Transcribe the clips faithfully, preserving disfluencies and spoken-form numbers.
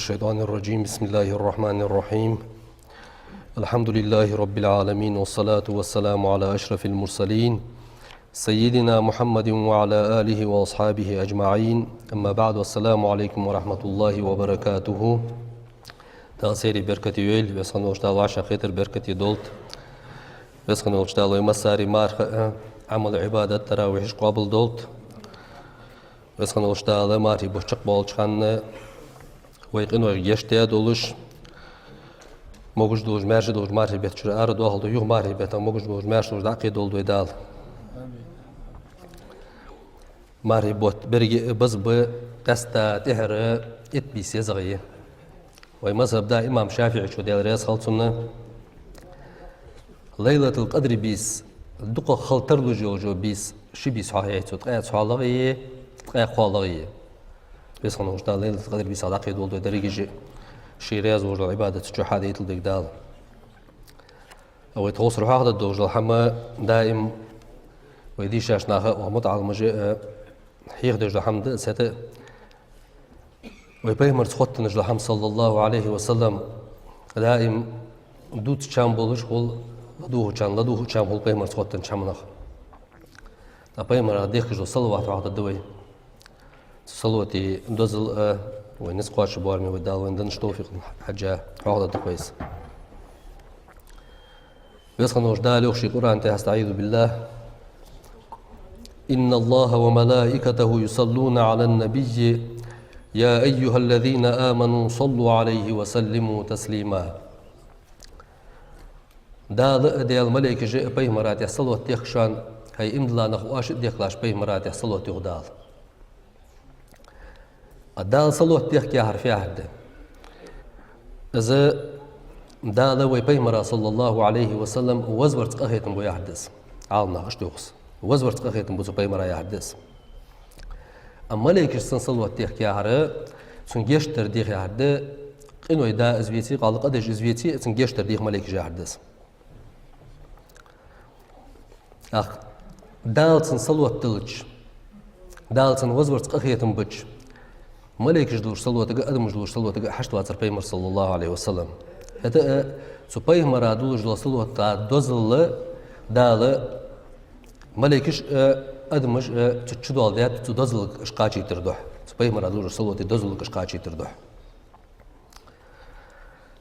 الشيطان الرجيم. بسم الله الرحمن الرحيم. الحمد لله رب العالمين، والصلاة والسلام على أشرف المرسلين سيدنا محمد وعلى آله وأصحابه أجمعين. أما بعد، السلام عليكم ورحمة الله وبركاته. Дала сайре беркате йойла, Веза хинна волча Дала вӀашагӀкхетар беркате долда. Веза хинна волча Дала вай массане марха а, Ӏамал, Ӏибадат, таравихьаш къоабал долда. Веза хинна волча Дала мархий бутт чакхбоалача хана вай къинойх гешт даь долаш, могаш долаш, маьрша долаш мархий бетта чура арадоахалда вай, юха мархий бетта могаш долаш, маьрша долаш дӀакхетадолда вай Дала. Мархий бутт беррига а база ба, къаьстта тӀехьара итт бийса езагӀа я. Вай мазхӀаб да имам ШафиӀийчо, Даьла раьза хилва цунна, Лайлатул-Къадри бийса, дукха хила тарлуш йола бийса, ши бийса хьоахаяьй цо: ткъаь цхьоалагӀа я, ткъаь кхоалагӀа я. Веза хинна волча Дала Лайлатул-Къадри бийсах дӀакхетадолда вай дерригаш а, Ше раьза волаш дола Ӏибадат цу чу хьадайталда вайга Дала. А вай тховсара хьоахадергдолаш дола хӀама даим вай дийшача наха а, вай мутаӀаламаша а хьехадеш дола хӀама да из хӀаьта а. Вай Пайхамарца хоттаденна дола хӀама, صلى الله عليه وسلم, даим дувца чам болаш хул, ладувгӀа чам, ладувгӀа чам хул Пайхамарца хоттаденнача хӀаманах. ТӀаккха Пайхамара дехкаш дола салават хьоахадергда вай. Цу салавата дозал а, вай низ кхоачаш боараме вай Дала вайна деннача товфикъа хьежжа хьоахадергда вай из. Веза хинна волча Дала йоах ший Къуръан тӀа: أستعيذ بالله. إن الله وملائكته يصلون على النبي يا أيها الذين آمنوا صلوا عليه وسلموا تسليما. Дала а, Даьла малейкаша а Пайхамара тӀа салават дехк шоана, хӀай иман дилла нах, оаш а дехкалаш Пайхамара тӀа салават, йоах Дала. А Дала салават дехк яхар фу яхар да? Из Дала вай Пайхамара, صلى الله عليه وسلم, вазварца къахетам бу яхар да из. Ӏаламнаха иштта йоах из. Вазварца къахетам бу цу Пайхамара яхар да из. А малейкаша цунна салават дехк яхар, цунна гешт дар дех яхар да, къиной да из веце а, кхалла къа деш из веце а, цунна гешт дар дех малейкаша яхар да из. ТӀаккха Дала цунна салават диллача, Дала цунна вазварца къахетам бича, малейкаша диллача салаватага а, адамаша диллача салаватага а хьашт вацар Пайхамар, صلى الله عليه وسلم. ХӀаьта а цу Пайхамара диллаш дола салавата дозал Дала малейкаша а, адамаша а цу чу доаладаьд, цу дозалга уж кхачийтар духьа. Цу Пайхамара диллаш дола салавата дозалга уж кхачийтар духьа.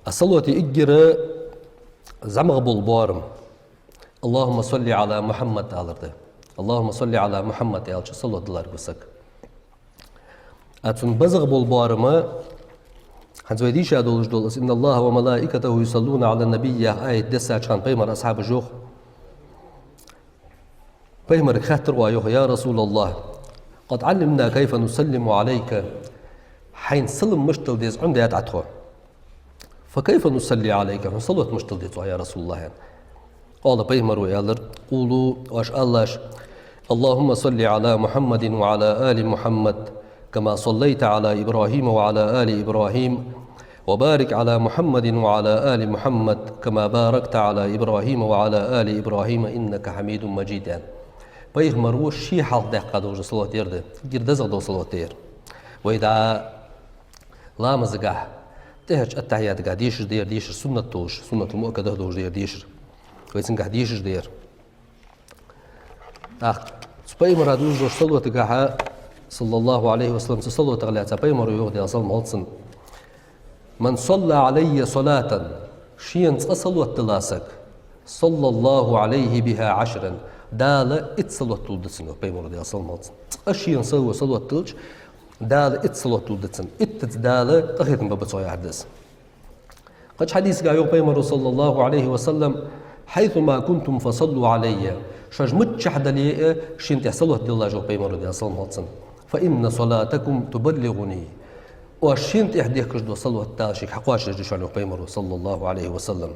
А салавата эггара зӀамагӀа бола боарам اللهم صل على محمد алар да. اللهم صل على محمد аьлча салават дилларг ва саг. А цун базагӀа бола боарам, хӀанз вай дийша долаш дола из: إن الله وملائكته يصلون على النبي яха аят дессача хана Пайхамара асхьабаша йоах, Пайхамарга хаьттар укхо, йоах: يا رسول الله، قد علمنا كيف نسلم عليك. Хьайна салам мишта дилла деза Ӏомадаьд Ӏа тхо. فكيف نصلي عليك؟ Хьона салават мишта дилла деза оаха, يا رسول الله, аьнна. قال, Пайхамара аьлар: قولوا, оаш алалаш: اللهم صل على محمد وعلى آل محمد كما صليت على إبراهيم وعلى آل إبراهيم وبارك على محمد وعلى آل محمد كما باركت على إبراهيم وعلى آل إبراهيم إنك حميد مجيد, аьнна. Пайхамара ше хьалха даьккха долаш дола салават ер да, эггара дезагӀа дола салават да ер. Вай дӀа ламазагахьа тӀехьарча аттахьиятагахьа дешаш да ер, дешар суннат долаш, суннатул муаккадах долаш да ер дешар. Вай цунгахьа дешаш да ер. ТӀаккха цу Пайхамара дувзаш долча салаватагахьа, صلى الله عليه وسلم, цу салаватах лаьца Пайхамара йоах, Даьла салам хилда цунна: من صلى علي صلاة, шийна цкъа салават дилла саг, صلى الله عليه بها عشرا, Дала итт салават дулларгда цунна, йоах Пайхамара, Даьла салам хилда цунна. Цкъа шийна саг салават диллача, Дала итт салават дулларгда цунна. Иттаца Дала къахетам бергба цох, яхар да из. Кхыча хьадисагахьа йоах Пайхамара, صلى الله عليه وسلم: حيثما كنتم فصلوا علي. Шоаш миччахьа дале а, шийна тӀа салават диллалаш, йоах Пайхамара, Даьла салам хилда цунна. فإن صلاتكم تبلغني. Оаш шийна тӀа дехкаш дола салават Дала шийга хьакхоачашдергда шоана, йоах Пайхамара, صلى الله عليه وسلم.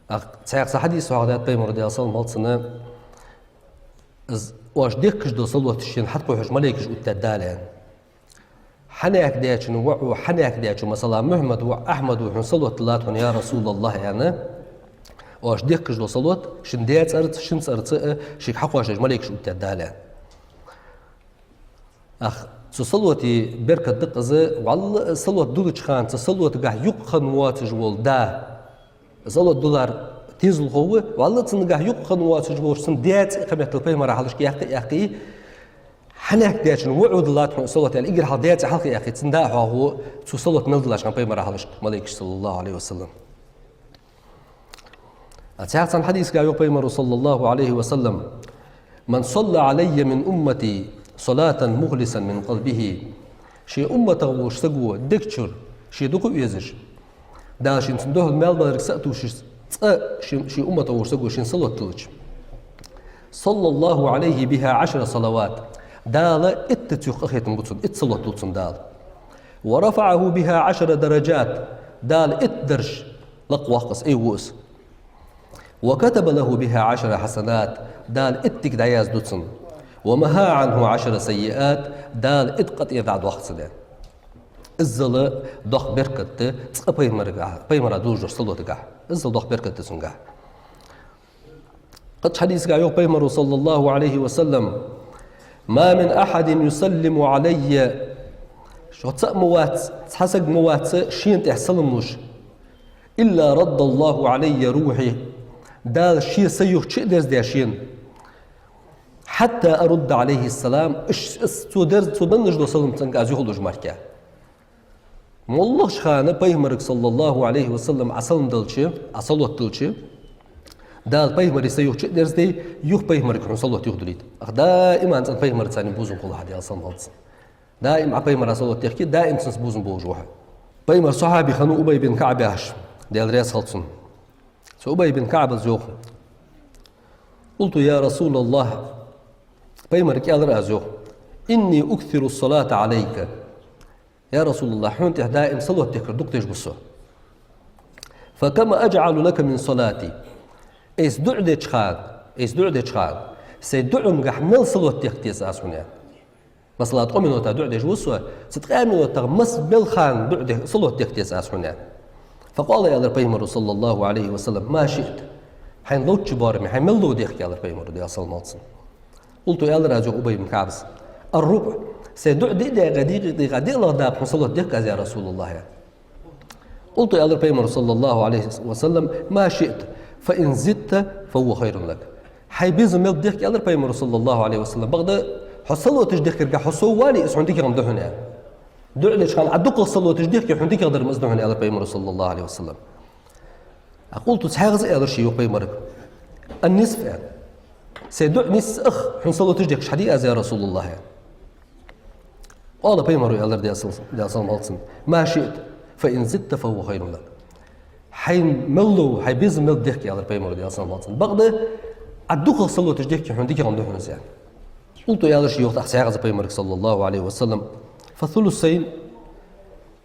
ТӀаккха цхьаькха цхьа хьадис хьоахадаьд Пайхамара, Даьла салам хилда цунна, из оаш дехкаш дола салават шийна хьатӀакхухьаш малейкаш оттадаьд Дала, аьнна. Хьанехк даьчун воӀо, хьанехк даьчо, масала, Мухьаммад воӀ, Ахьмад воӀ хьона салават диллад хьона, يا رسول الله, аьнна, оаш дехкаш дола салават шун даь цӀерца, шун цӀерца а шийга хьакхоачаш малейкаш оттадаьд Дала, аьнна. ТӀаккха Цу салота беркат да-кх из, валлахӀи, салот дуллача хана цу салотагахь юкъе хинна воацаш вола да. Салот дуллар тезалхо ва, валлахӀи, цунгахь юкъе хинна воацаш волча цун даь цӀи кхы меттел пайхамара хьалхашка яьккхе, яьккхе, хьанехк дечун вуӀу диллад хьона салот аьнна, эггара хьалха даь цӀи хьалха яьккхе, цун да хьоахаву цу салот мел диллача хана пайхамара хьалхашка малайкаш, саллаллахӀу Ӏалайхи ва саллам. А цхьаькха цхьан хьадисагахь йоах пайхамара, саллаллахӀу Ӏалайхи ва саллам: «من صلى علي من أمتي صلاة مخلصا من قلبه». Ший умматах волча саго дег чура, ший дукха везаш, Дала шийна цунна духьал мел маларг са а тувсаш, цкъа ший, ший умматах волча саго шийна салот диллача, «صلى الله عليه بها عشر صلوات». Дала итт цох къахетам бу цунна, итт салот дул цунна Дала. «ورفعه بها عشر درجات». Дала итт дарж лакхвоаккх из, айву из. «وكتب له بها عشر حسنات». Дала итт дика дӀаязду цунна. «ومحا عنه عشر سيئات». Дала итт къа тӀера дӀадоаккх цунна. Иззал доккха беркат да цкъа пайхамарагахь, пайхамара дуллаш долча салотагахь. Иззал доккха беркат да цунгахь. Кхыча хьадисагахь йоах пайхамара, саллаллахӀу Ӏалайхи ва саллам: «ما من أحد يسلم علي». Цхьа саг ма вац, цхьа саг ма вац шийна тӀа салам луш, «إلا رد الله علي روحي». Дала ший са юха чу а дерзадаь шийна. «حتى أرد عليه السلام». Иш, иш, цо дерз-, цо денна долча салам цунга аз юха луш мара. МоллагӀча хана пайхамарга, саллаллахӀу Ӏалайхи ва саллам, Ӏа салам делча, Ӏа салот делча, Дала пайхамара са юха чу а дерзаде, юха пайхамарга хьона салот юха дулийт. Ах, даим цӀена пайхамарца бувзам хулаш хьо, Даьла салам хилда цунна. Даим Ӏа пайхамара салот дехке, даим цунца бувзам болаш ва хьо. Пайхамара сахьаби хиннав Убай бин КаӀб яхаш, Даьла раьза хилва цунна. Цу Убай бин КаӀба йоах: «قلت يا رسول الله», пайхамарга аьлар аз, йоах: «إني أكثر الصلاة عليك». Я РасулаллахӀ, хьона тӀа даим салот дехкар дукха деш ва со. «فكم أجعل لك من صلاتي». Аз дуӀа деча хана, аз дуӀа деча хана, сай дуӀангахь мел салот дехка деза аз хьона? Масала, ткъо минута дуӀа деш ва со, цу ткъаь минутах масса мел хана дуӀа де-, салот дехка деза аз хьона? «فقال», аьлар пайхамара, саллаллахӀу Ӏалайхи ва саллам: «ما شئت». Хьайна ловча боараме, хьайна мел лов дехка, аьлар пайхамара, Даьла салам хилда цунна. «قلت», аьлар аз, йоах Убай бин КаӀба: «الربع». Сай дуӀа даьгӀа дийкъа-дийкъа диълагӀа дакъа хьона салот дехка аз, я РасулаллахӀ, аьнна. «قلت», аьлар пайхамара, саллаллахӀу Ӏалайхи ва саллам: «ما شئت، فإن زدت فهو خير لك». Хьай безам мел дехка, аьлар пайхамара, саллаллахӀу Ӏалайхи ва саллам. Бакъда хьо салоташ дехкаргахь хьо сов вале, из хьона дикагӀа ма да хьона, аьнна. ДуӀа деча хана Ӏа дукхагӀа салоташ дехке, хьона дикагӀа дар-м из да хьона, аьлар пайхамара, саллаллахӀу Ӏалайхи ва саллам. «قلت», цхьаькхаза аьлар ше, йоах, пайхамарга: «النصف», аьнна. Сай дуӀа нийсса ах хьона салоташ дехкаш хьаде аз, я РасулаллахӀ, аьнна. «قال», пайхамара аьлар, Даьла сал-, Даьла салам хилда цунна: «ما شئت، فإن زدت فهو خير لك». Хьайна мел лов, хьай безам мел дехке, аьлар пайхамара, Даьла салам хилда цунна. Бакъда Ӏа дукхагӀа салоташ дехке, хьона дикагӀа ма да хьона из, аьнна. «قلت», аьлар ше, йоах, тӀаккха цхьаькхаза пайхамарга, саллаллахӀу Ӏалайхи ва саллам: «فثلثين».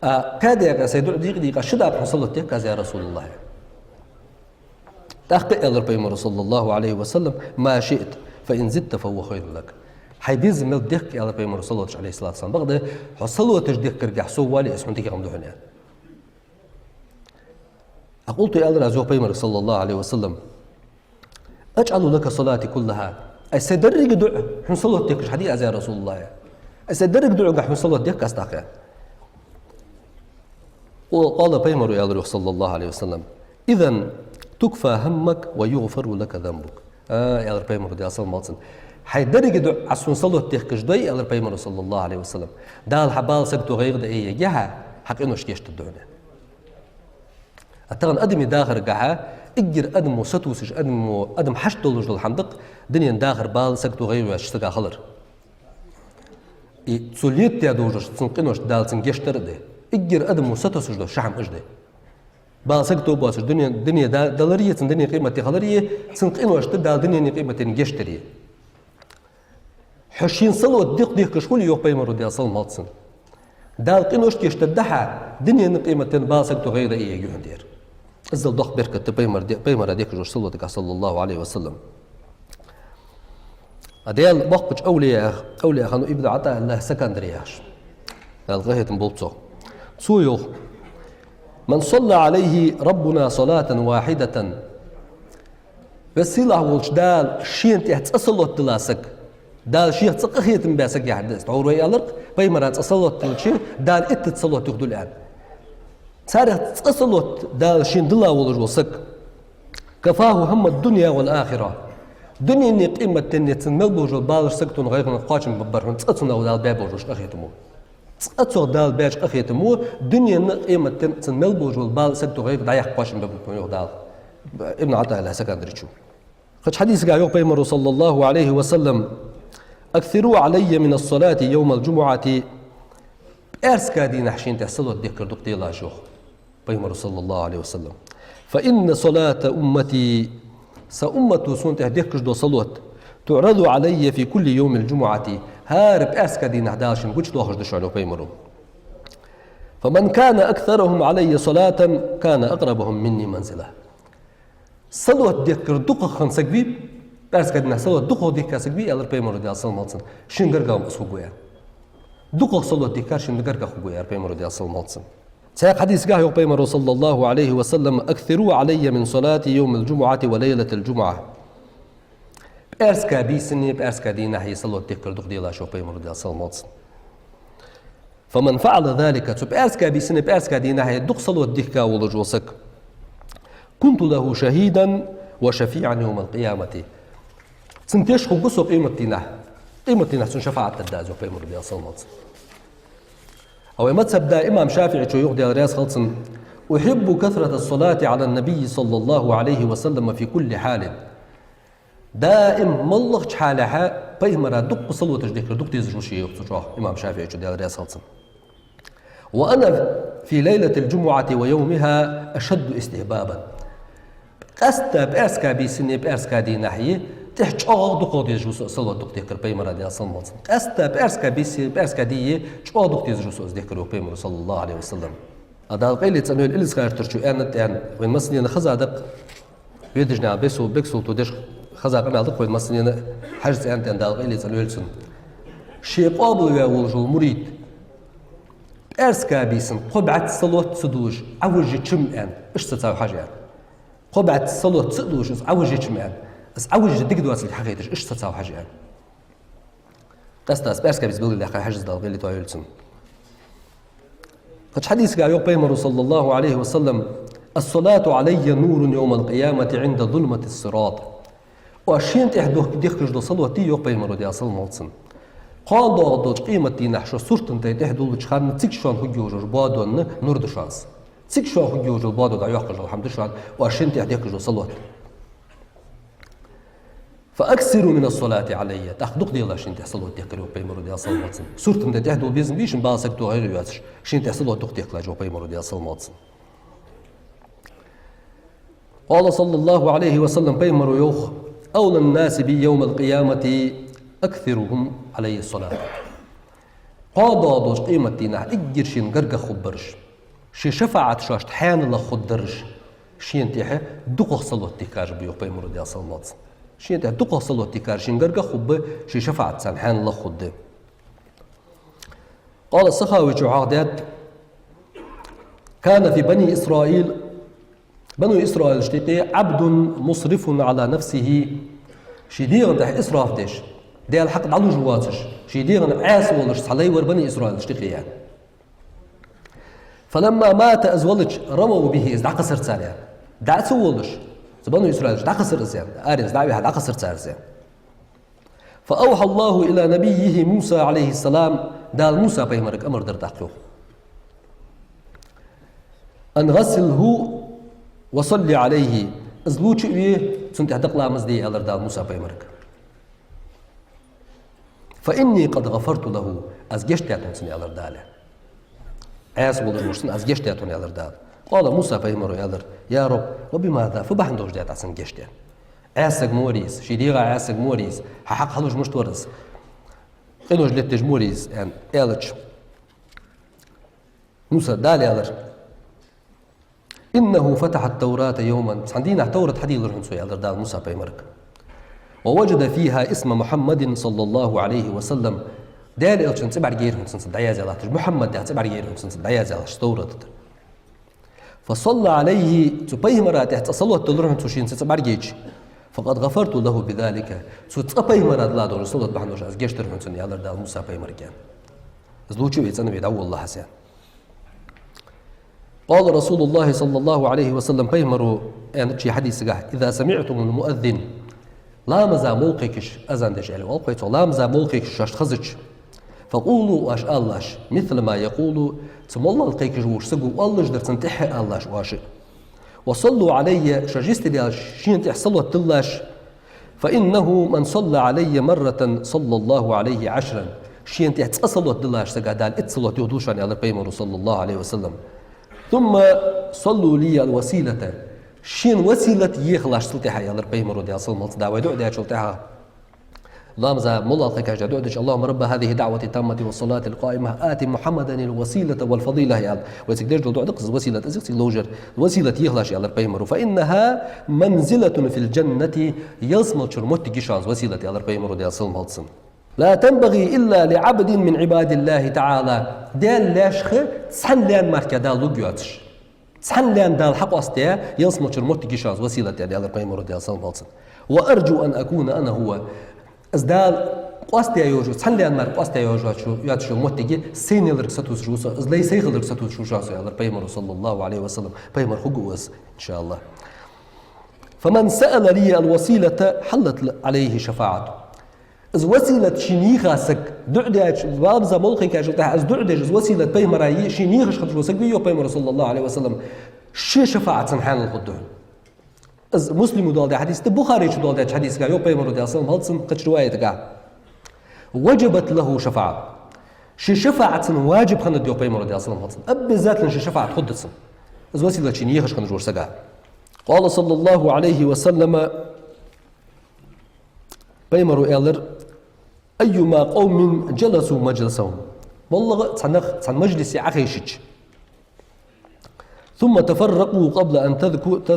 А, кхаь даькъа сай дуӀа дийкъа-дийкъа ши дакъа хьона салот дехка аз, я РасулаллахӀ, аьнна. ТӀаккха аьлар пайхамара, саллаллахӀу Ӏалайхи ва саллам: «ما شئت، فإن زدت فهو خير لك». Хьай безам мел дехке, аьлар пайхамара, салоташ, Ӏалайхи ссалату вассалам. Бакъда хьо салоташ дехкаргахь сов вале, из хьона дикагӀа ма да хьона, аьнна. «قلت», аьлар аз, йоах, пайхамарга, саллаллахӀу Ӏалайхи ва саллам: «أجعل لك صلاتي كلها». Аз сай деррига дуӀа хьона салот дехкаш хьаде аз, я РасулаллахӀ, аьнна. Аз сай деррига дуӀагахь хьона салот дехка аз тӀаккха, аьнна. «قال», пайхамара аьлар, йоах, саллаллахӀу Ӏалайхи ва саллам: «إذن تكفى همك ويغفر لك ذنبك». А, аьлар пайхамара, Даьла салам хилда цунна. Хьай деррига дуӀа Ӏа сона салот дехкаш дой, аьлар пайхамара, саллаллахӀу Ӏалайхи ва саллам, Дала хьа бала сагото гӀайгӀа дӀаайергья, хьа къинош гешт дергда хьона. А тахан адамий дахаргахьа, эггара адамо сатувсаш, адамо, адам хьашт долаш дола хӀама да-кх дунен дахар, бала сагото гӀайгӀа йоацаш сага хилар. И цо летадаь долаш дола цун къинош Дала цунна гешт дар а да. Эггара адамо сатувсаш дола ши хӀама уж да. Бала сагото боацаш дуне, дуне да-, далари, цун дунен къематди хилари, цун къинош да Дала дунеи къематдийнеи гешт дари. Хьо шийна салот дукха дехкаш хуле, йоах пайхамара, Даьла салам хилда цунна, Дала къинош гешт дергда хьа, дунеи къематдийнеи бала сагото гӀайгӀа дӀаайергья хьона, аьлар. Иззал доккха беркат да пайхамара де-, пайхамара дехкаш долча салотагахь, саллаллахӀу Ӏалайхи ва саллам. А Даьла боккхача овлияех, овлияех хиннав Ибн ӀатӀаиллахӀ Сакандари яхаш. Даьла къахетам болба цох. Цо йоах: «من صلى عليه ربنا صلاة واحدة». Веза-сийлахь волча Дала шийна тӀа цкъа салот дилла саг, Дала шийх цкъа къахетам баь саг яхар да из. Тхьовра вай аьлар-кх, пайхамара цкъа салот диллача, Дала иттаза салот юха дул аьнна. Царех цкъа салот Дала шийна дилла волаш вола саг. كفاه هم الدنيا والآخرة. Дунен а къематден а цунна мел болаш бола бала сагото гӀайгӀанах кхоачам бергба хьона, цкъа цунах Дала баь болаш бола къахетамо. Цкъа цох Дала баьча къахетамо, дунен а къематден а цунна мел болаш бола бала сагото гӀайгӀа дӀаяккха кхоачам бергба хьона, йоах Дала. Ибн ӀатаӀилла сагӀа дарчу. Кхыча хьадисагахь йоах пайхамаро, صلى الله عليه وسلم: أكثروا علي من الصلاة يوم الجمعة. ПӀаьраска дийнахьа шийна тӀа салот дехкар дукха делаш, йоах пайхамаро, صلى الله عليه وسلم. فإن صلاة أمتي, са уммато сона тӀа дехкаш дола салот, تعرض علي في كل يوم الجمعة, хӀара пӀаьраска дийнахьа Дала шийна гучадоахаш да шоана, йоах пайхамаро. فمن كان أكثرهم علي صلاة كان أقربهم مني منزلة. Салот дехкар дукхагӀа хинна саг вий, пӀаьраска дийнахьа салот дукхагӀа дехка саг вий, аьлар пайхамаро, Даьла салам хилда цунна, шийна гаргагӀа ма из хургва аьнна. ДукхагӀа салот дехкар шийна гаргагӀа хургва, аьлар пайхамаро, Даьла салам хилда цунна. Цхьаькха хьадисагахь йоах пайхамаро, صلى الله عليه وسلم: أكثروا علي من صلاة يوم الجمعة وليلة الجمعة. ПӀаьраска бийсанна, пӀаьраска дийнахьа салот дехкар дукха делаш, йоах пайхамаро, Даьла салам хилда цунна. فمن فعل ذلك, цу пӀаьраска бийсанна, пӀаьраска дийнахьа дукха салот дехка волаш вола саг, كنت له شهيدا وشفيعا يوم القيامة. Цунна теш хургва со къематдийнахьа. Къематдийнахьа цунна шафаӀат дергда аз, йоах пайхамаро, Даьла салам хилда цунна. А вай мазхӀаба да имам ШафиӀийчо йоах, Даьла раьза хилва цунна: أحب كثرة الصلاة على النبي صلى الله عليه وسلم في كل حال. Даим, моллагӀча хьалехьа, пайхамара дукха салоташ дехкар дукха дезаш ва ше, йоах цо чӀоагӀа, имам ШафиӀийчо, Даьла раьза хилва цунна. وأنا في ليلة الجمعة ويومها أشد استحبابا. Къаьстта пӀаьраска бийсанна, пӀаьраска дийнахьа тӀехьа чӀоагӀа дукхагӀа дезаш ва со салот дукха дехкар пайхамара, Даьла салам хилда цунна. Къаьстта пӀаьраска бийса, пӀаьраска ди чӀоагӀа дукха дезаш ва со из дехкар, йоах пайхамаро, صلى الله عليه وسلم. А Дала къайле цӀена йойла, илисхаяртарчо аьннад аьнна, вайна массанена хеза да-кх, ведажа наьха бесу-, бексулто деш хеза къамаьл да-кх вайна массанена, Хьажас аьннад аьнна, Дала къайле цӀена йойла цунна. Ше къоабалваь волаш вола мурид пӀаьраска бийсан кхо бӀаьзза салот ца дувлаш Ӏовижача-м аьнна, иштта сацав хьажа аьнна. Кхо бӀаьзза салот ца дувлаш из Ӏовижача-м аьнна, из Ӏовижар дика доацилга хьахайташ иштта сацав хьажа аьнна. Къаьстта из пӀаьраска бийса белгалдаьккхай Хьажас, Дала къайле тоаяйла цунна. Кхыча хьадисагахь йоах пайхамаро, صلى الله عليه وسلم: الصلاة علي نور يوم القيامة عند ظلمة الصراط. Оаш шийна тӀа дехкаш дола салот, йоах пайхамаро, Даьла салам хилда цунна, кхоана доагӀаш долча къематдийнахьа шо сурта тӀа тӀехьа дуллача хана цига шоана хургйолаш йола боадонна нур да шоана из. Цига шоана хургйолаш йола боадо дӀайоаккхаш дола хӀама да шоана оаш шийна тӀа дехкаш дола салот. فأكثروا من الصلاة علي. ТӀаккха дукха делаш шийна тӀа салот дехкар, йоах пайхамаро, Даьла салам хилда цунна. Сурта тӀа тӀехьа дулла безам бий шун, бала сагото гӀайгӀа йоацаш, шийна тӀа салот дукха дехкалаш, йоах пайхамаро, Даьла салам хилда цунна. قال صلى الله عليه وسلم, пайхамаро йоах: أولى الناس بي يوم القيامة أكثرهم علي الصلاة. Кхоана доагӀаш долча къематдийнахьа эггара шийна гаргагӀа хургбараш, ший шафаӀат шоашта хьаьнала хургдараш, шийна тӀа дукхагӀа салот дехкараш ба, йоах пайхамаро, Даьла салам хилда цунна. Шийна тӀа дукхагӀа салот дехкараш шийна гаргагӀа хургба, ший шафаӀат царна хьаьнала хургда. قال السخاوي, цо хьоахадаьд: كان في بني إسرائيل, Бану Исраилашта юкъе, عبد مسرف على نفسه, ший дегӀан тӀа исраф деш, Даьла хьакъ дӀалуш воацаш, ший дегӀан Ӏаьса волаш цхьа лай вар Бану Исраилашта юкъе, аьнна. فلما مات, из велча, رموا به, из дӀакхессар цар, аьнна. ДӀа а ца волаш, цу Бану Исраилаша дӀакхессар из, аьнна. Аренца дӀа а вихьа, дӀакхессар цар из, аьнна. فأوحى الله إلى نبيه موسى عليه السلام, Дала Муса пайхамарга амар дир тӀаккха, йоах: أن اغسله وصل عليه, из лувча а ве, цунна тӀа дакъа ламаз де, аьлар Дала Муса пайхамарга. فإني قد غفرت له, аз гешт даьд хьона цунна, аьлар Дала. Ӏаьса волаш волча сага аз гешт даьд хьона, аьлар Дала. قال, Муса пайхамаро аьлар: يا رب, وبماذا, фу бахьан долаш даьд Ӏа цунна гешт, аьнна? Ӏаьса саг ма варий из, ший дегӀа Ӏаьса саг ма варий из, хьа хьакъ хьалуш мишта вар из, къинош летадеш ма варий из, аьнна, аьлча, Муса, Дала аьлар: إنه فتح التوراة يوما, цхьан дийнахьа Товрат хьадийлар хьона цо, аьлар Дала Муса пайхамарга. ووجد فيها اسم محمد صلى الله عليه وسلم, Даьла элчан цӀи бӀаргаяйр хьона цунца дӀаязъяь латташ, Мухьаммад яха цӀи бӀаргаяйр хьона цунца дӀаязъяь латташ Товрата тӀа. فصلى عليه, цу пайхамара тӀа цкъа салот диллар хьона цо шийна цу цӀи бӀаргайча. فقد غفرت له بذلك. Цу цкъа пайхамара дилла долча салот бахьан долаш аз гешт дир хьона цунна, аьлар Дала Муса пайхамарга. Из лувча вай цӀена вай дӀаволалахь аз, аьнна. قال رسول الله صلى الله عليه وسلم, пайхамара аьннад ший хьадисагахь: إذا سمعتم المؤذن, ламаза молла кхайкаш, азан деш аьле оал-кх вай цох, ламаза молла кхайкаш шоашта хезача, فقولوا, оаш алалаш, مثل ما يقول, цу моллал кхайкаш волча саго оалаш дар цунна тӀехьа алалаш оаш. وصلوا علي, шоаш йистедаьлча шийна тӀехьа салот диллалаш, فإنه من صلى علي مرة صلى الله عليه عشرا. Шийна тӀехьа цкъа салот диллача сага Дала итт салот юхадул шоана, аьлар пайхамара, صلى الله عليه وسلم. ثم صلوا لي الوسيلة. Шийна василат ехалаш цул тӀехьа, аьлар пайхамара, Даьла салам хилда цунна. Да вай дуӀа дечул тӀехьа. Ламаза молла кхайкаш дуӀа дича: اللهم رب هذه الدعوة التامة والصلاة القائمة آت محمدا الوسيلة والفضيلة, аьле. Вай цига деш дола дуӀа да-кх из, василат, из цига ловш дар. Василат ехалаш, аьлар пайхамара. فإنها منزلة في الجنة, ялсмалчура моттиг я шоана из василат, аьлар пайхамара, Даьла салам хилда цунна. لا تنبغي إلا لعبد من عباد الله تعالى. Даьла лаьшех цхьан лаьна мара Дала лург йоацаш. Цхьан лаьна Дала хьакъоастаяь ялсмалчура моттиг я шоана из василат, аьлар пайхамара, Даьла салам хилда цунна. وأرجو أن أكون أنا هو. Из Дала къоастаяь йолаш, цхьан лаьна мара къоастаяь йолаш йоацаш йола моттиг я сайна яларга сатувсаш ва со, из лай сай хиларга сатувсаш ва шоана со, аьлар пайхамара, صلى الله عليه وسلم. Пайхамар хургва из, إن شاء الله. فمن سأل لي الوسيلة حلت عليه شفاعتي. Из василат шийна еха саг, дуӀа деча, ламаза молла кхайкачул тӀехьа из дуӀа деш, из василат пайхамара е-, шийна ехаш хинна вола саг вий, йоах пайхамара, صلى الله عليه وسلم, ший шафаӀат цунна хьаьнал хургда хьона. Из Муслима доаладаь хьадис да, Бухаре чу доаладеча хьадисагахь йоах пайхамара, Даьла салам хилда цунна, кхыча риваятагахь: وجبت له شفاعة. Ший шафаӀат цунна ваджиб хиннад, йоах пайхамара, Даьла салам хилда цунна. Обязательно ший шафаӀат хургда цунна, из василат шийна ехаш хинна вола сага. قال صلى الله عليه وسلم, пайхамара аьлар: أيما قوم جلسوا مجلسا. МоллагӀа цхьа нах цхьан мажлисе Ӏохайшача. ثم تفرقوا قبل أن تذكو-،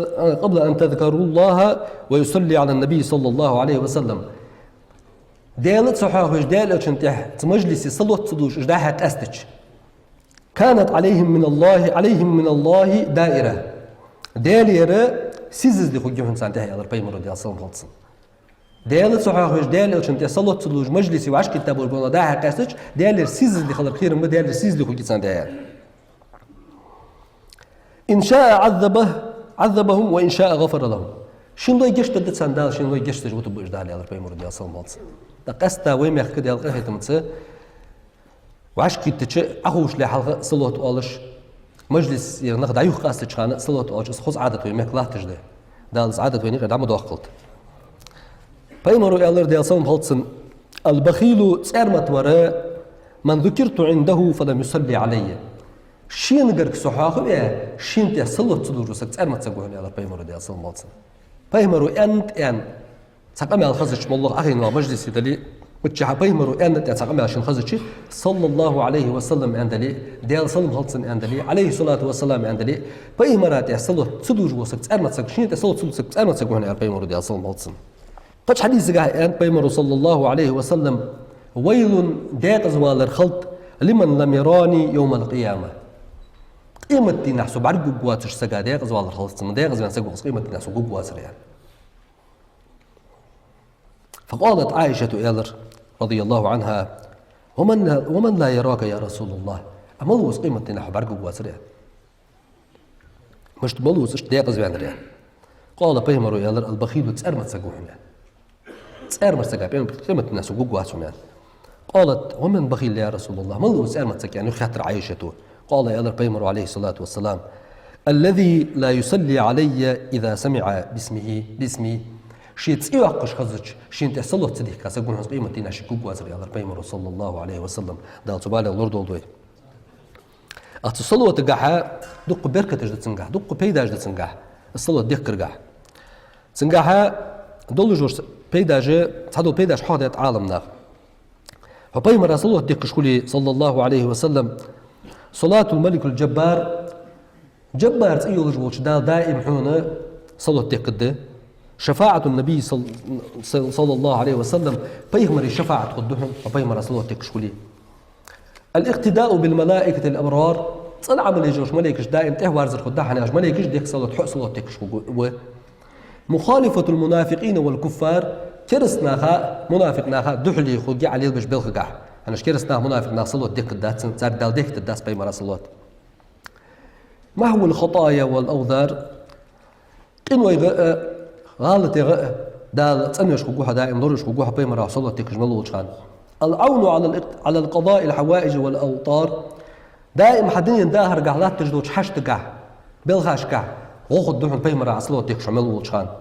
قبل أن تذكروا الله ويصلي على النبي صلى الله عليه وسلم. Даьла ца хьоахавеш, Даьла Элчан тӀехьа цу мажлисе салот ца луш уж дӀа-хьа къаьстача. كانت عليهم من الله، عليهم من الله دائرة. Даьлагара сизза де хургья хьона царна тӀехьа, аьлар пайхамара, Даьла салам хилда цунна. Даьла ца хьоахавеш, Даьла Элчан тӀехьа салот ца луш, мажлисе вӀашагӀкхетта болаш бола нах дӀа-хьа къаьстача, Даьлагара сизза де хилар кхерам ба, Даьлагара сизза де хургья царна тӀехьа. إن شاء عذبه، عذبهم وإن شاء غفر لهم. Шийна лой гешт дергда царна Дала, шийна лой гешт деш вутаргба уж Дала, аьлар пайхамара, Даьла салам хилда цунна. ТӀаккха къаьстта вай мехка Даьла къахетамца вӀашагӀкхийттача, Ӏохувшале хьалха салот оалаш, мажлисера нах дӀа-юха къастача хана салот оалаш, из хоза Ӏадат вай мехка латташ да. Дала из Ӏадат вайна юкъера дӀа ма доаккхалда. Пайхамара аьлар, Даьла салам хилда цунна: البخيل, цӀармата вар, من ذكرت عنده فلم يصل علي. Шийна гарга со хьоахаве, шийна тӀехьа салот ца луш вола саг цӀармата саг ва хьона, аьлар пайхамара, Даьла салам хилда цунна. Пайхамара аьннад аьнна цхьа къамаьл хезача, моллагӀа Ӏохайна вола мажлисе дале, миччахьа пайхамара аьннад аьнна цхьа къамаьл шийна хезача, صلى الله عليه وسلم аьнна дале, Даьла салам хилда цунна аьнна дале, عليه الصلاة والسلام аьнна дале, пайхамара тӀехьа салот ца луш вола саг цӀармата саг, шийна тӀехьа салот ца луш вола саг цӀармата саг ва хьона, аьлар пайхамара, Даьла салам хилда цунна. Кхыча хьадисагахь аьннад пайхамара, صلى الله عليه وسلم: ويل, декъаза валар хилда, لمن لم يراني يوم القيامة. Къемата дийнахьа со бӀаргагургвоацача сага декъаза валар хилда, цунна декъаза ваьнна саг ва-кх из къемата дийнахьа со гургвоацар, аьнна. فقالت عائشة, аьлар, رضي الله عنها: ومن لا، ومن لا يراك يا رسول الله؟ Ӏа мала ва из къемата дийнахьа хьо бӀаргагургвоацар, аьнна? Мишта мала ва из иштта декъаза ваьннар, аьнна? قال, пайхамара аьлар: البخيل, цӀармата саг ва хьона, аьнна. ЦӀармата сага къем-, къемата дийнахьа со гургвац хьона, аьнна. قالت: ومن البخيل يا رسول الله؟ Мала ва из цӀармата саг, аьнна, юха хаьттар Ӏайшата. قال, аьлар пайхамара, عليه الصلاة والسلام: الذي لا يصلي علي إذا سمع باسمه، باسمي. Ший цӀи йоаккхаш хезача, шийна тӀехьа салот ца дехка саг ва хьона из къемата дийнахьа шийга гургвоацар, аьлар пайхамара, صلى الله عليه وسلم. Дала цу балех лорадолда вай. Ах, цу салотагахьа дукха беркаташ да цунгахь, дукха пайдаш да цунгахь, из салот дехкаргахь. Цунгахьа долаш дола пайдаш, цхьадола пайдаш хьоахадаьд Ӏаламнаха. Хьо пайхамара салот дехкаш хуле, صلى الله عليه وسلم, صلاة الملك الجبار, Джаббар цӀи йолаш волча Дала даим хьона салот дехкаргда. شفاعة النبي صل-، صلى الله عليه وسلم, пайхамара шафаӀат хургда хьона, хьо пайхамара салот дехкаш хуле. الاقتداء بالملائكة الأبرار, цӀена Ӏамал еш йолча малейкашта даим тӀехьаварзар хургда хьона, уж малейкаш дехк салот, хьо а салот дехкаш хургва. مخالفة المنافقين والكفار, кераста наха, мунафикъ наха духьале хургья Ӏа лелабеча белхагахь. ХӀана аьлча кераста наха, мунафикъ наха салот дехкадац, царга Дала дехкадергдац пайхамара салот. محو الخطايا والأوزار, къинойх а, гӀалатех а Дала цӀенвеш хургва хьо даим, лоравеш хургва хьо пайхамара салот дехкаш мел волча хана. العون على ال-, على القضاء الحوائج والأوطار, даим хьа дунен дахаргахь латташ долча хьаштагахь, белхашкахь гӀо хургда хьона пайхамара салот дехкаш хьо мел волча хана.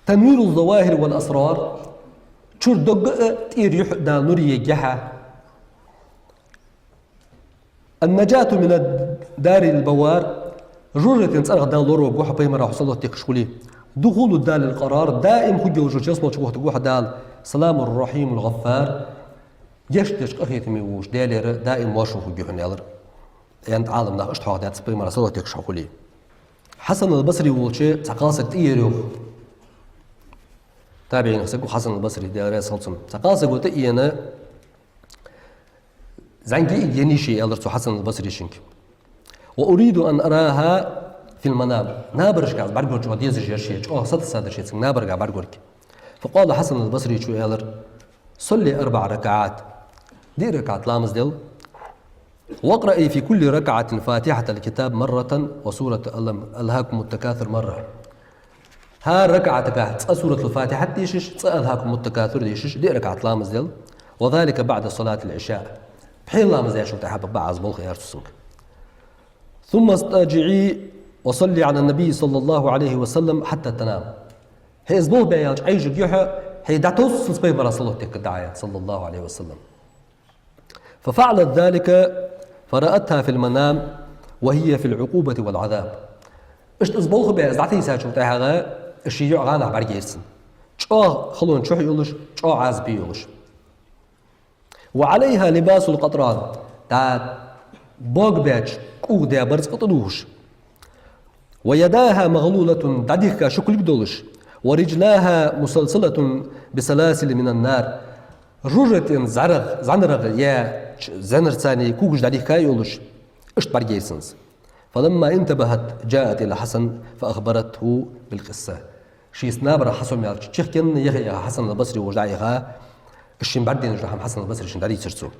تنوير الظواهر والأسرار, чура дог а, тӀера юхь а Дала нур ергья хьа. النجاة من الدار البوار, жожагӀатен цӀерах Дала лоравергва хьо пайхамара салот дехкаш хуле. دخول دار القرار, даим хургйолаш йолча ялсмале чу вохийтаргва хьо Дала. سلام الرحيم الغفار, гешт деш, къахетаме волча Даьлера даим моаршо хургья хьона, аьлар. Эн Ӏаламнаха иштта хьоахадаьд цу пайхамара салот дехкаш хьо хуле. Хьасан ал-Басри волча цхьа кхалсаг тӀаера йоах. ТабиӀинех саг ва Хьасан ал-Басри, Даьла раьза хилва цунна. Цхьа кхалсаг ва тӀаена, зӀамига йиӀиг енай ше, аьлар цу Хьасан ал-Басрийчунга. وأريد أن أراها في المنام. Набарашка аз бӀаргагургья чӀоагӀа дезаш яр ше, чӀоагӀа сатувсаш дар ше цунга набарга бӀаргагург. فقال الحسن البصري, цо аьлар: صلي أربع ركعات. Диъ ракаӀат ламаз де. واقرئي في كل ركعة فاتحة الكتاب مرة وسورة ألم، ألهاكم التكاثر مرة. ХӀара ракаӀатагахь цкъа Суратул-Фатихьат дешаш, цкъа ألهاكم التكاثر дешаш, диъ ракаӀат ламаз де. وذلك بعد صلاة العشاء. Пхьера ламаз даьчул тӀехьагӀа бакъда из болх бе, аьлар цо цунга. ثم اضطجعي وصلي على النبي صلى الله عليه وسلم حتى تنام. ХӀанз из болх бе яьлча Ӏайжаргья хьо, хьо дӀатовсача санна пайхамара салот дехкадаь, صلى الله عليه وسلم. ففعلت ذلك فرأتها في المنام وهي في العقوبة والعذاب. Иштта из болх бе, из дӀатийсачул тӀехьагӀа, из ший йоӀ гӀанахь бӀаргаяйра цунна. ЧӀоагӀа халон чу йолаш, чӀоагӀа Ӏазап йолаш. وعليها لباس القطران, дӀа бог баьча кӀувх даь барзкъа тӀадувхаш. ويداها مغلولة, дӀадихка ши кулг долаш. ورجلاها مسلسلة بسلاسل من النار. ЖожагӀатен зӀанарах, зӀанарах яь зӀанарашца когаш дӀадихка йолаш, иштта бӀаргаяйра цунна из. فلما انتبهت جاءت إلى الحسن فأخبرته بالقصة. Шийца набарах хьасомаяьлча, чехка яха-яха Хьасан ал-Басри волча дӀаяха, из шийна бӀаргадайнаш дола хӀама Хьасан ал-Басрийчунга дӀадийцар цо.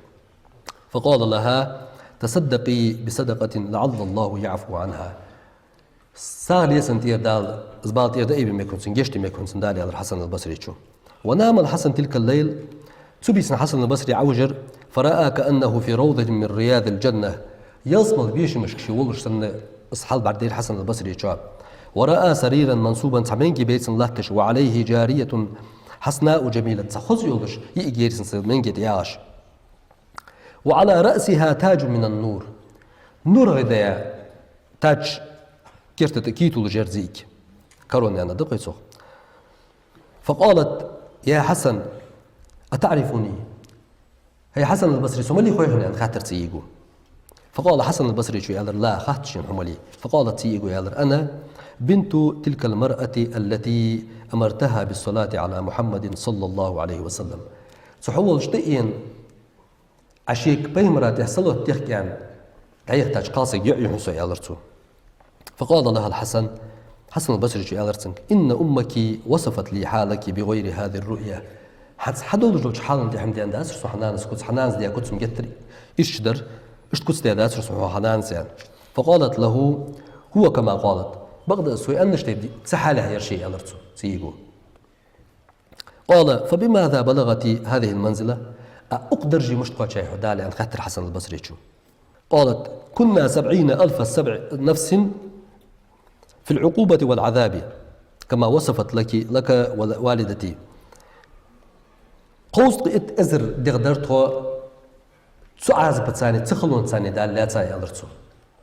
فقال لها: تصدقي بصدقة لعل الله يعفو عنها. СагӀа ле цунна тӀера Дала, из бала тӀера дӀаайбе мег хьона цунна, гешт де мег хьона цунна Дала, аьлар Хьасан ал-Басрийчо. ونام الحسن تلك الليل. Цу бийсан Хьасан ал-Басри Ӏовижар, فرأى كأنه في روضة من رياض الجنة. Ялсмален бешамашка ше волаш санна из хьал бӀаргадайра Хьасан ал-Басрийчо. ورأى سريرا منصوبا, цхьа маьнге байра цунна латташ, وعليه جارية حسناء جميلة, цхьа хоза йолаш йиӀиг яр цунна цу маьнге тӀа ягӀаш. وعلى رأسها تاج من نور. НурагӀа даь тадж, керта тӀа кийта йолаш яр цун йиӀиг. Корона аьнна да-кх вай цох. فقالت: يا حسن، أتعرفني؟ ХӀай Хьасан ал-Басри, со малий хой хьона, аьнна хаьттар цу йиӀиго. فقال الحسن البصري, цо аьлар: لا, хац шийна хьо малий. فقالت, цу йиӀиго аьлар: أنا بنت تلك المرأة التي أمرتها بالصلاة على محمد صلى الله عليه وسلم. Цу хьо волча тӀаена, Ӏа шийга пайхамара тӀа салот дехка аьнна дӀаяхийтача кхалсага йиӀ я хьона со, аьлар цо. فقال لها الحسن, Хьасан ал-Басрийчо аьлар цунга: إن أمك وصفت لي حالك بغير هذه الرؤيا. ХӀанз хьадоаллаш долча хьала тӀа хӀама даь дацар сона хьа нанас куц, хьа нанас даь куц-м геттара иштта дар, иштта куц даь дацар сона хьа нанас, аьнна. فقالت له: هو كما قالت. Бакъда из цо аьннача тайпара цу хьале яр ше, аьлар цо, цу йиӀиго. قال: فبماذا بلغت هذه المنزلة؟ А укх дарже мишта кхоачай хьо Дала, аьнна хаьттар Хьасан ал-Басрийчо. قالت: كنا سبعين ألف سبع نفس في العقوبة والعذاب كما وصفت لك، لك والدتي. Кховзткъа итт эзар дегӀ дар тхо цу Ӏазапаца, цу халонца Дала лаьца, аьлар цо.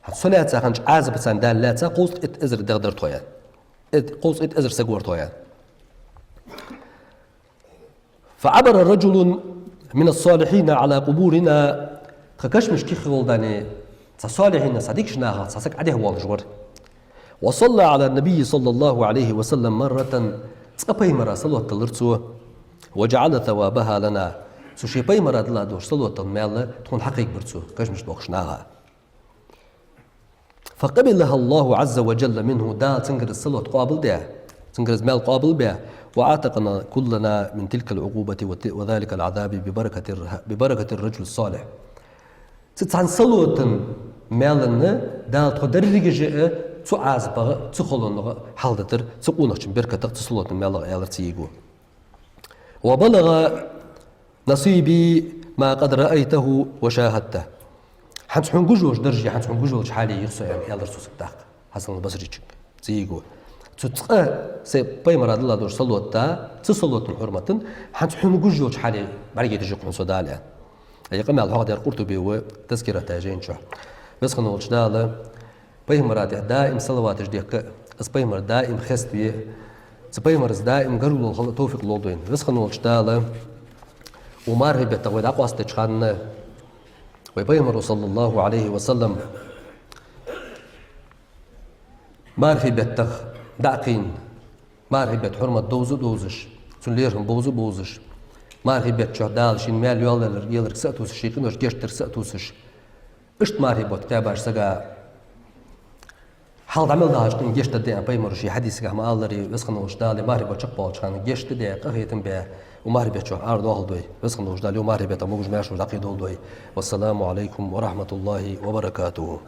ХӀанз со лаьца хиннача Ӏазапаца Дала лаьца кховзткъа итт эзар дегӀ дар тхо, аьнна. Ит-, кховзткъа итт эзар саг вар тхо, аьнна. فعبر رجل من الصالحين على قبورنا. Тха кашамашка кхиххе волча цхьа салихӀинех, цхьа дикача нахах цхьа саг Ӏодехьавоалаш вар. وصلى على النبي صلى الله عليه وسلم مرة. Цкъа пайхамара салот диллар цо. وجعل ثوابها لنا. Цу ший пайхамара дилла долча салота маьл тхона хьакхайкабир цо, кашамашка бохкача наха. فقبلها الله عز وجل منه, Дала цунгара салот къоабалдаь, цунгара из маьл къоабалбаь, وأعتقنا كلنا من تلك العقوبة وت-, وذلك العذاب ببركة الر-, ببركة الرجل الصالح. Цу цхьан салотан маьлах Дала тхо деррига а цу Ӏазапах, цу халонах хьалдитар, цу къонахчун беркатах, цу салотан маьлах, аьлар цу йиго. وبلغ نصيبي ما قد رأيته وشاهدته. ХӀанз хьона гуш йолча дарже, хӀанз хьона гуш йолча хьале йир со, аьнна, аьлар цо сага тӀаккха, Хьасан аль-Басрийчунга, цу йиго. Цу цкъа сай Пайхамара дилла долча салота, цу салотан хьурматах, хӀанз хьона гуш йолча хьале бӀаргадайжар хьона со, Дала, аьнна. Ер къамаьл хьоахадаьр Къуртуби ва Тазкирата жайна чу. Веза хинна волча Дала Пайхамара тӀа даим салаваташ дехка, из Пайхамар даим хеставе, цу Пайхамарца даим гаргало хила товфикъ лолда вайна. Веза хинна волча Дала укх мархий бетта вай дӀакъоастадеча хана, вай Пайхамаро, صلى الله عليه وسلم, мархий бетта дӀакхийна, мархий бетта хьурмат довза а довзаш, цун лерхӀам бовза а бовзаш, мархий бетта чу Дала шийна маьл йоалаялар еларга са а тувсаш, ший къинош гешт дарга са а тувсаш, иштта мархий бутт кхаьбача сага хьалха дӀа мел дахача къинош гешт дергда, аьнна, Пайхамаро ший хьадисагахь ма аллара, Веза хинна волча Дала мархий бутт чакхбоалача хана гешт а даь, къахетам а баь, укх мархий бетта чу арадоахалда вай. Веза хинна волча Дала укх мархий бетта могаш-маьрша дӀакхийдолда вай. والسلام عليكم ورحمة الله وبركاته.